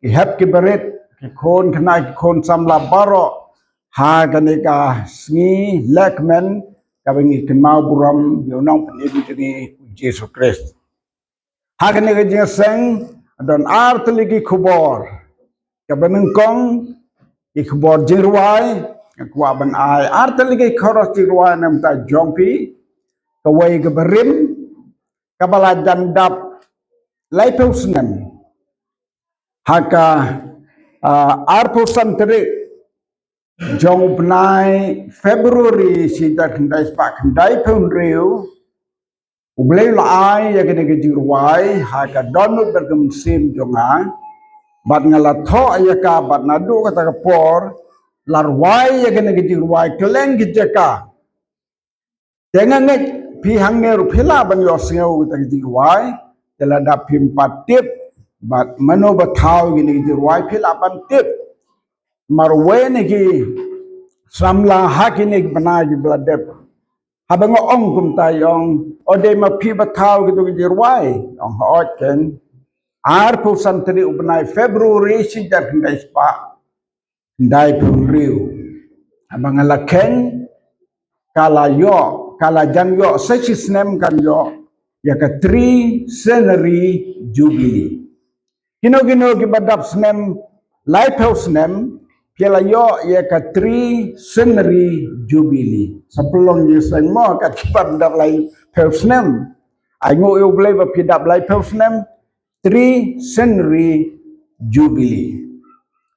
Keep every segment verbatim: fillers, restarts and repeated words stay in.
Ki hep ki barit, ki khun khynnah, ki khun samla baroh, ha kane ka sngi lehkmen kaba ngi kynmaw burom ïa u Nongpynim jong ngi u Jisu Khrist. Ha kane ka jingïaseng don ar tylli ki khubor. Kaba nyngkong, ki khubor jingrwai, nga kwah ban ai ar tylli ki khubor jingrwai na ka bynta jong phi. Kawei kaba rim, kaba la jan dap laiphew snem. Ha ka, ah, arphew san tarik jong u bnai February shi hajar khyndai spah khyndaiphew hynriew, U Blei u la ai ïa kane ka jingrwai ha ka dohnud bad ka mynsiem jong nga. Bad nga la thoh ïa ka bad naduh kata ka por la rwai ïa kane ka jingrwai kylleng ki jaka. Te nga ngeit phi hangne ruh phi lah ban ïohsngew kata ka jingrwai. Te lada phim pat tip bad mano ba thaw ïa kane ka jingrwai phi lah ban tip. Mar wei na ki samla ha kine ki bnai kiba la dep. Haba nga ong kumta, ïa ong, o dei ma phi ba thaw kito ki jingrwai? Ong, hooid keiñ. Arphew san tarik u bnai February shi hajar khyndai spah khyndaiphew hynriew. Haba nga la kheiñ, ka la ïoh, ka la jan ïoh sa shi snem kan ïoh ïa ka Tri Centenary Jubilee. Kino kino kiba dap snem laiphew snem ki la ïoh ïa ka Tri Centenary Jubilee. Sa pynlong ïa seng mo ka kiba dap laiphew snem. Ai nguh ïa U Blei ba phi dap laiphew snem Tri Centenary Jubilee.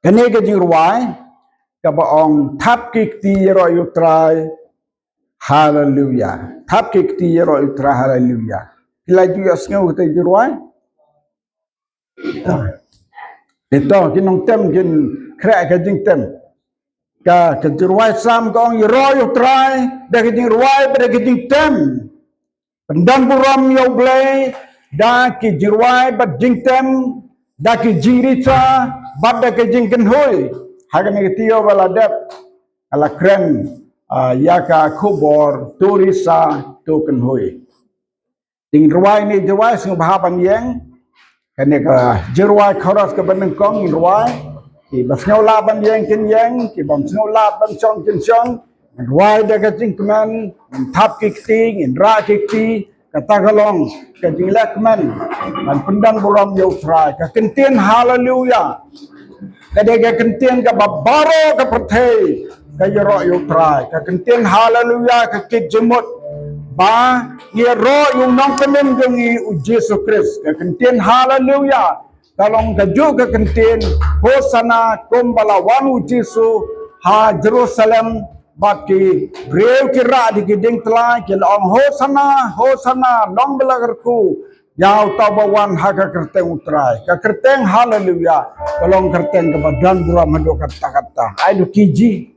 Kane ka jingrwai kaba ong thap ki kti ïaroh ïa U Trai. Haleluya. Thap ki kti ïaroh ïa U Trai. Haleluya. Phi la ju ïohsngew kata ka jingrwai? Ito ki nongtem kin khreh ka jingtem. Ka, ka jingrwai Salm ka ong ïaroh ïa U Trai da ka jingrwai bad da ka jingtem. Pyndon burom ïa U Blei da ki jingrwai bad jingtem, da ki jingrisa bad da ki jingkynhoi. Ha kane ka taïew ba la dep nga la kren, ah, ïa ka khubor to risa to kynhoi. Te ngin rwai ne jingrwai sngewbha ban ïeng. Kane ka jingrwai chorus kaba nyngkong ngin rwai. Kiba sngewlah ban ïeng kin ïeng, kiba ym sngewlah ban shong kin shong. Ngin rwai da ka jingkmen, ngin thap ki kti, ngin rah ki kti. Kata ka long ka jinglehkmen ban pyndon burom ïa U Trai. Ka kyntien haleluya ka dei ka kyntien kaba baroh ka pyrthei ka ïaroh ïa U Trai. Ka kyntien haleluya ka kit jingmut ba ngi ïaroh ïa u Nongpynim jong ngi u Jisu Khrist. Ka kyntien haleluya ka long kajuh ka kyntien Hosana kumba la wan u Jisu ha Jerusalem. Bad ki briew ki rah da ki diengtlai ki la ong, Hosana, Hosana, long ba la kyrkhu ïa uta uba wan ha ka kyrteng U Trai. Ka kyrteng haleluya ka long kyrteng kaba don burom haduh katta katta. Ai du ki ji.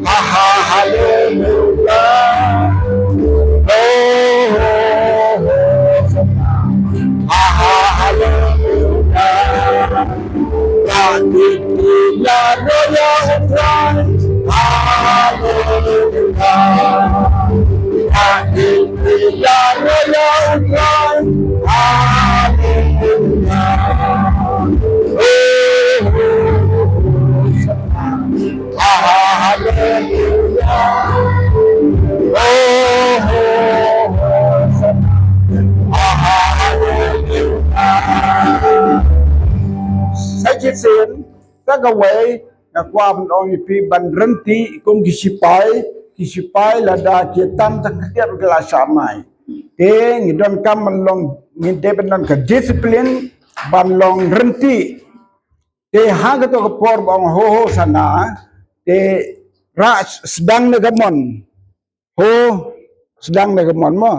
Ha, ha, haleluya. Oh, oh, oh, oh. Ha, ha, haleluya. Haleluya. Haleluya. Haleluya. Oh, oh, oh, oh. Haleluya. Oh, oh, oh. Haleluya. Sa shisien, sa kawei, nga kwah ban ong ïa phi ban rynti kum ki sipai, ki sipai lada ki tan tang khyndiat ki la shah mai. Te ngi donkam ban long, ngi dei ban don ka discipline ban long rynti. Te ha kato ka por ba ong ho, Hosana, te rah sdang na ka mon. Ho, sdang na ka mon mo.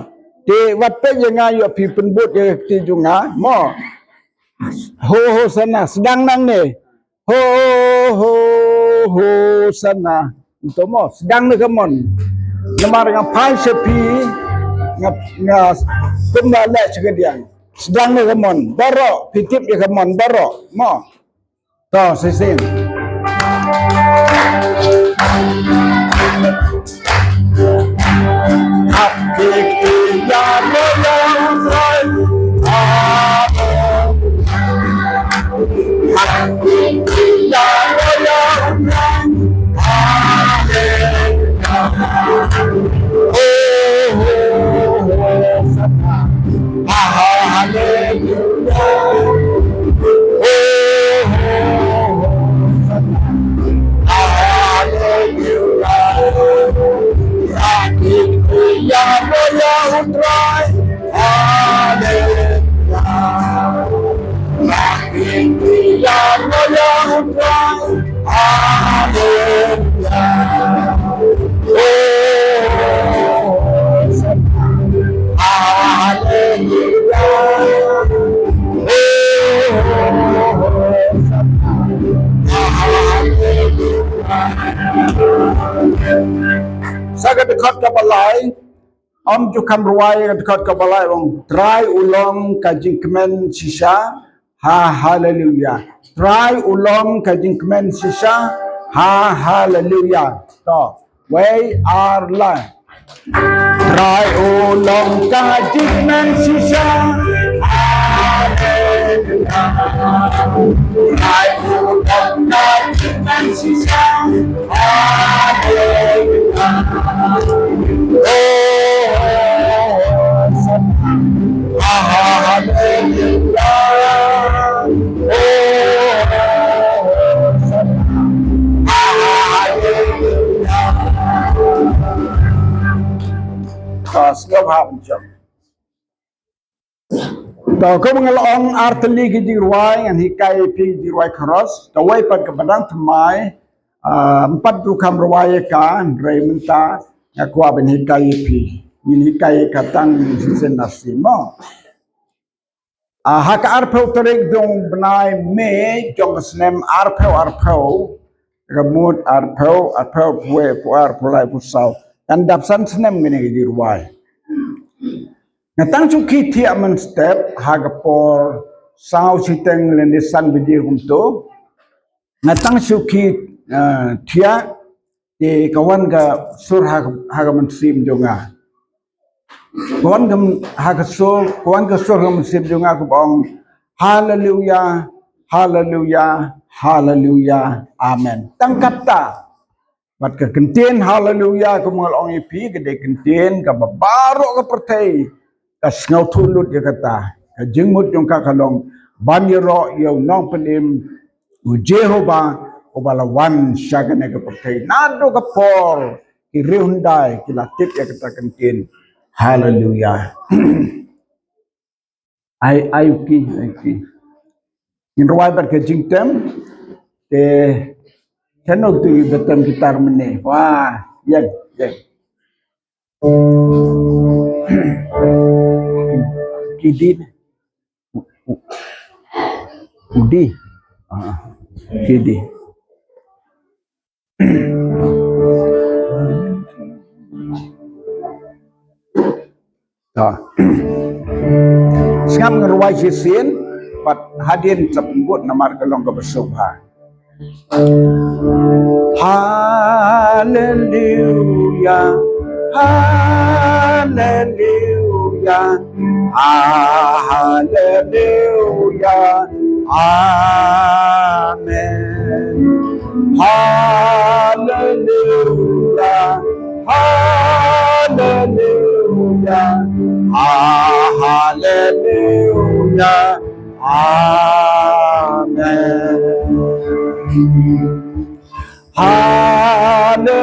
Te wat peit ïa nga, ïoh phi pynbud ïa ka kti jong nga mo. Ho, Hosana, sdang nangne. Ho, ho, ho, sana. Nto mo, sdang na ka mon. Namar nga phai sha phi, nga, nga, kumba leh sha ka diang. Sdang na ka mon, baroh, phi tip ïa ka mon, baroh, mo. To, shisien. Sa ka dkhot kaba lai, ym ju kham rwai ka dkhot kaba lai, ong Trai u long ka jingkmen shisha. Ha, haleluya. Trai u long ka jingkmen shisha. Ha, haleluya. To, wei ar lai. Trai u long ka jingkmen shisha. Haleluya. Trai u long ka jingkmen shisha. Haleluya. Oh, haleluya. Oh, haleluya. Ah, sngewbha. To, kumba nga la ong, ar tylli ki jingrwai ngan hikai ïa phi ki jingrwai chorus. To, wei pat kaba dang thymmai, ah, ym pat ju kham rwai ïa ka, hynrei mynta nga kwah ban hikai ïa phi. Ngin hikai ïa ka tang shisien na sien mo. Ah, ha ka arphew tarik jong u bnai May jong ka snem arphew arphew, ka mut arphew, arphew, arphew wei, arphew ar, arphew lai, arphew saw. Kan dap san snem ngin ïa ka jingrwai. Nga tang shu khie thiah mynstep ha ka por saw shiteng lane san baje kumto. Nga tang shu khie, eh, thiah, te ka wan ka sur ha, ha ka mynsiem jong nga. Ka wan ka, ha ka sur, ka wan ka sur ha ka mynsiem jong nga kaba ong, haleluya, haleluya, haleluya, amen. Tang kata. Bad ka kyntien haleluya, kumba nga la ong ïa phi, ka dei ka kyntien kaba baroh ka pyrthei ka sngewthuh lut ïa kata. Ka jingmut jong ka ka long ban ïaroh ïa u Nongpynim, u Jehobah, uba la wan sha kane ka pyrthei. Naduh ka por ki riewhyndai ki la tip ïa kata ka kyntien haleluya. Ai, ai, u ki, ai, u ki. Ngin rwai bad ka jingtem. Te, kano tu ba tem gitar mynne. Wah, ïeng, ïeng. Ki di. U, u, u di. Ah, ki di. To. Sngap ngan rwai shisien, bad hadien sa pynkut namar ka long kaba suk ha. Haleluya, haleluya, haleluya, amen. Haleluya, haleluya, haleluya, amen. Haleluya,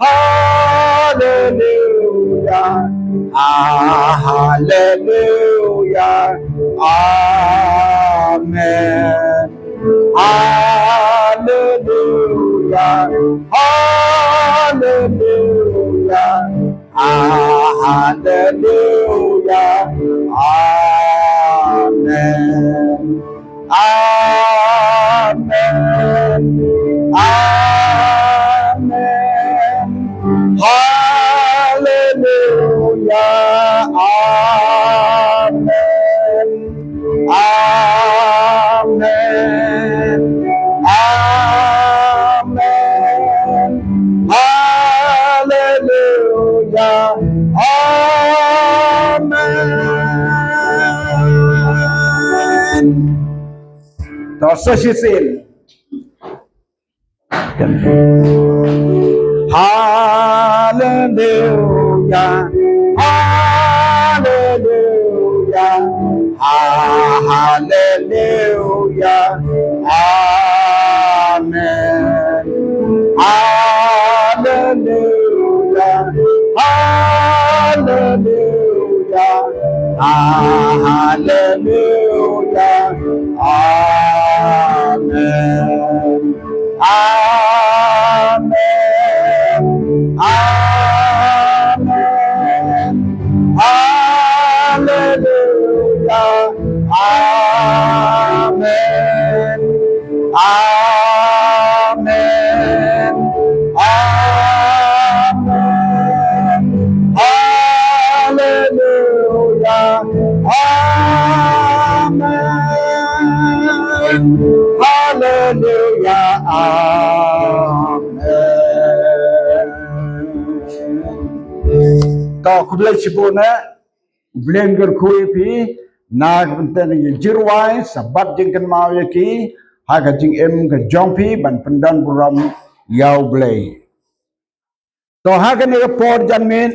haleluya, haleluya, amen. Haleluya, haleluya, haleluya, amen. Amen. Hallelujah. Amen. To sa shisien. Hallelujah. Hallelujah. Ha-, hallelujah. Amen. Hallelujah. Hallelujah. Ha-, hallelujah. Amen. Amen. Amen. Hallelujah. Amen. Amen. Amen. Hallelujah. Amen. Hallelujah. Amen. To, khublei shibun eh. Blei un kyrkhu ïa phi na ka bynta ngi ïa jingrwai, sa bat jingkynmaw ïa ki ha ka jingim ka jong phi ban pyndon burom ïa U Blei. To, ha kane ka por janmiet